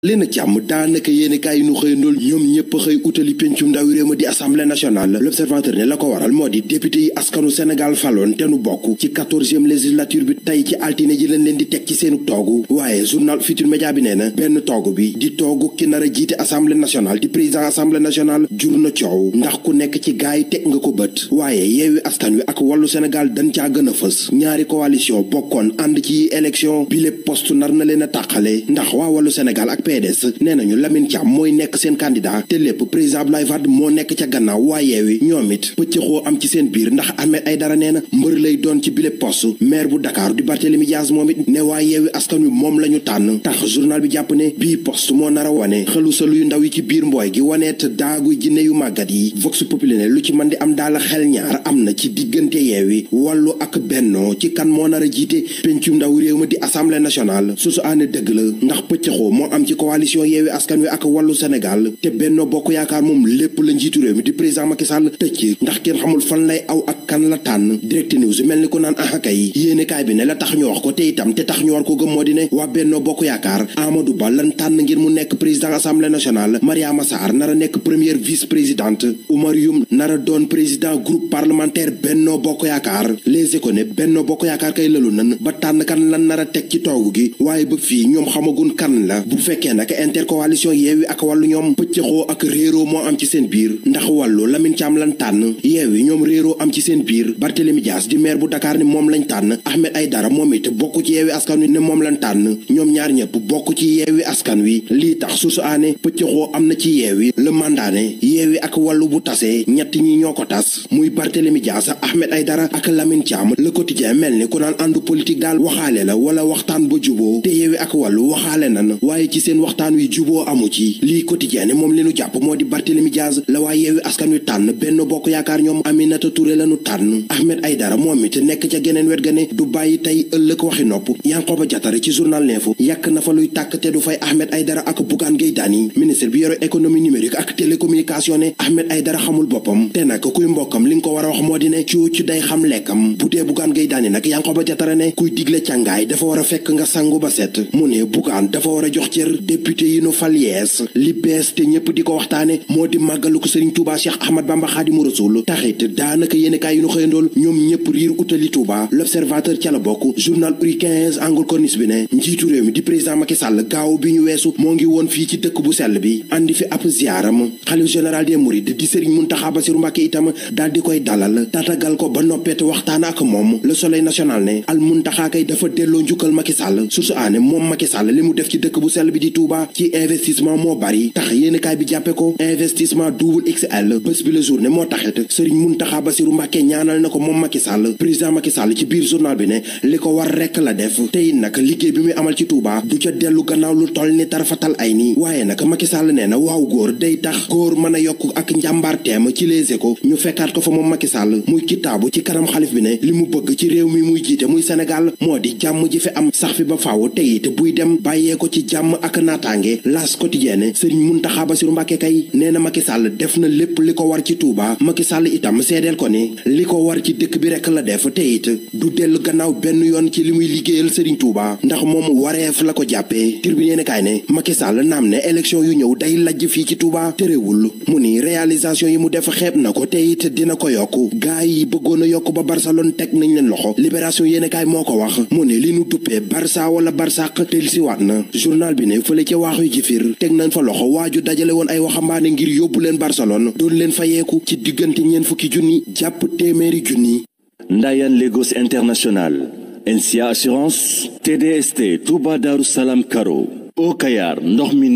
leen jàmm daanaka yéenekaay yi nu xëyandool ñoom ñëpp xëy utali pencum ndaw réew ma di assemblée nationale. L'Observateur ne la ko waral moo di député yi askanu Sénégal faloon te nu bokk ci 14e législature bi tey ci altine ji lañ leen di teg ci seenu toogu. waaye journal Futurs Médias bi nee na benn toogu bi di toogu ki nar a jiite assemblée nationale di président assemblée nationale jur na coow ndax ku nekk ci gaay teg nga ko bët. waaye Yewwi Askan Wi ak Wallu Sénégal dañ caa gën a fës ñaari coalition bokkoon ànd ci élection bi lépp poste nar na leen a tàqale ndax waa Wallu Sénégal ak PDS nee nañu Lamine Thiam mooy nekk seen candidat te lépp président Abdoulaye Wade moo nekk ca gannaaw. waa Yewwi ñoom it pëccëxoo am ci seen biir ndax Ahmed Aïdara nee na mbër lay doon ci bile poste. maire bu Dakar di Barthélémy Dias moom it ne waa Yewwi Askan Wi moom la ñu tànn tax journal bi jàpp ne bii poste moo nar a wane xelu sa luy ndaw yi ci biir mbooy gi waneet daagu jinne yu màggat yi. Vox Populi ne lu ci mën di am daal xel ñaar am na ci diggante Yewwi Wallu ak Benno ci kan moo nar a jiite pencum ndaw réew ma di assemblée nationale. su aane dëgg la ndax pëccëxoo moo am ci coalition Yewwi Askan Wi ak Wallu Sénégal te Benno Bokk Yaakaar moom lépp la njiitu réew mi di président Macky Sall tëj ndax kenn xamul fan lay aw ak kan la tànn. Direct News mel ni ko naan axakay yéenekaay bi ne la tax ñu wax ko te itam te tax ñu war ko gëm moo di ne waa Benno Bokk Yaakaar Amadou Ba lan tànn ngir mu nekk président assemblée nationale. Mariama Sarr nar a nekk première vice présidente. Oumar Youm nar a doon président groupe parlementaire Benno Bokk Yaakaar. Les Échos ne Benno Bokk Yaakaar kay lalu nan ba tànn kan lan nar a teg ci toogu gi waaye ba fii ñoom xamagun kan la. bu fekkee nag intercoalition Yewwi ak Wallu ñoom pëccëxoo ak réeroo moo am ci seen biir ndax Wallu Lamine Thiam lan tànn. Yewwi ñoom réeroo am ci seen biir. Barthélémy Dias di maire bu Dakar ni moom lañ tànn. Ahmed Aïdara moom it bokk ci Yewwi Askan Wi ne moom lañ tànn. ñoom ñaar ñëpp bokk ci Yewwi Askan Wi lii tax su aane pëccëxoo am na ci Yewwi le mandat ne Yewwi ak Wallu bu tasee ñett ñi ñoo ko tas muy Barthélémy Dias Ahmed Aïdara ak Lamine Thiam. Le Quotidien mel ni ku naan àndu politique daal waxaale la wala waxtaan ba juboo te Yewwi ak Wallu waxaale nan waaye ci seen waxtaan wi juboo amu ci. lii Quotidien ne moom li nu jàpp moo di Barthélémy Dias la waa Yewwi Askan Wi tànn. Benno Bokk Yaakaar ñoom Aminata Touré la nu tànn. Ahmed Aïdara moom it nekk ca geneen wet ga ne du bàyyi tey ëllëg waxi nopp. Yankhoba Diattara ci journal L'Info yàq na fa luy tàkk te du fay Ahmed Aïdara ak Bougane Gueye Dany. ministre bi yore économie numérique ak télécommunication ne Ahmed Aïdara xamul boppam te nag kuy mbokkam li nga ko war a wax moo di ne cuuc day xam lekkam. bu dee Bougane Gueye Dany nag Yankhoba Diattara ne kuy digle càngaay dafa war a fekk nga sangu ba set. mu ne Bougane dafa war a jox cër député yi nu fal yees. li bees te ñëpp di ko waxtaane moo di màggalu ko Serigne Touba Cheikh Ahmad Bamba Khadimu Rasul taxit daanaka yéenekaay yi nu xëyandool ñoom ñëpp riir utali Touba. L'Observateur ca la bokk. journal Uri 15 angle corniche bi ne njiitu réew mi di président Macky Sall gaaw bi ñu weesu moo ngi woon fii ci dëkk bu sell bi andi fi ab ziaram. xalif général des Mourides di Serigne Mountakha Bassirou Mbacké itam daal di koy dalal tatagal ko ba noppeete waxtaan ak moom. Le Soleil national ne al Mountakha kay dafa delloo njukkal Macky Sall su aane moom Macky Sall li mu def ci dëkk bu sell bi di Touba ci investissement moo bari tax yéenekaay bi jàppe ko investissement double XL. bés bi la journée moo taxit Serigne Mountakha Bassirou Mbacké ñaanal na ko moom Macky Sall. président Macky Sall ci biir journal bi ne li ko war rekk la def tey nag liggéey bi muy amal ci Touba du ca dellu gannaaw lu toll ni tarfatal ay nii. waaye nag Macky Sall nee na waaw góor day tax góor mën a yokk ak njàmbaarteem ci Les Échos ñu fekkaat ko fa moom Macky Sall muy kitaabu ci kanam xalif bi ne li mu bëgg ci réew mi muy jiite muy Sénégal moo di jàmm ji fi am sax fi ba faaw tey te buy dem bàyyee ko ci jàmm ak naataange. L'As Quotidien Serigne Mountakha Bassirou Mbacké kay nee na Macky Sall def na lépp li ko war ci Touba. Macky Sall itam seedeel ko ni li ko war ci dëkk bi rekk la def te it du dellu gannaaw benn yoon ci li muy liggéeyal Serigne Touba ndax moom wareef la ko jàppee. Tribune yéenekaay ne Macky Sall naam ne élection yu ñëw day lajj fii ci Touba terewul mu ni réalisation yi mu def xeeb na ko te it dina ko yokk. gaay yi bëggoon a yokk ba Barcelone teg nañ leen loxo. Libération yéenekaay moo ko wax mu ne li nu duppee Barça wala Barsaq dellusiwaat na. journal bi ne fële ca waaxuy jifir teg nañ fa loxo waaju dajale woon ay waxambaane ngir yóbbu leen Barcelone doon leen fayeeku ci diggante ñeent fukki junni jàpp téeméeri junni. Ndayan Lagos International, NCA Assurance, TDST Touba Darou Salam Karo, Au Kayar ndox mi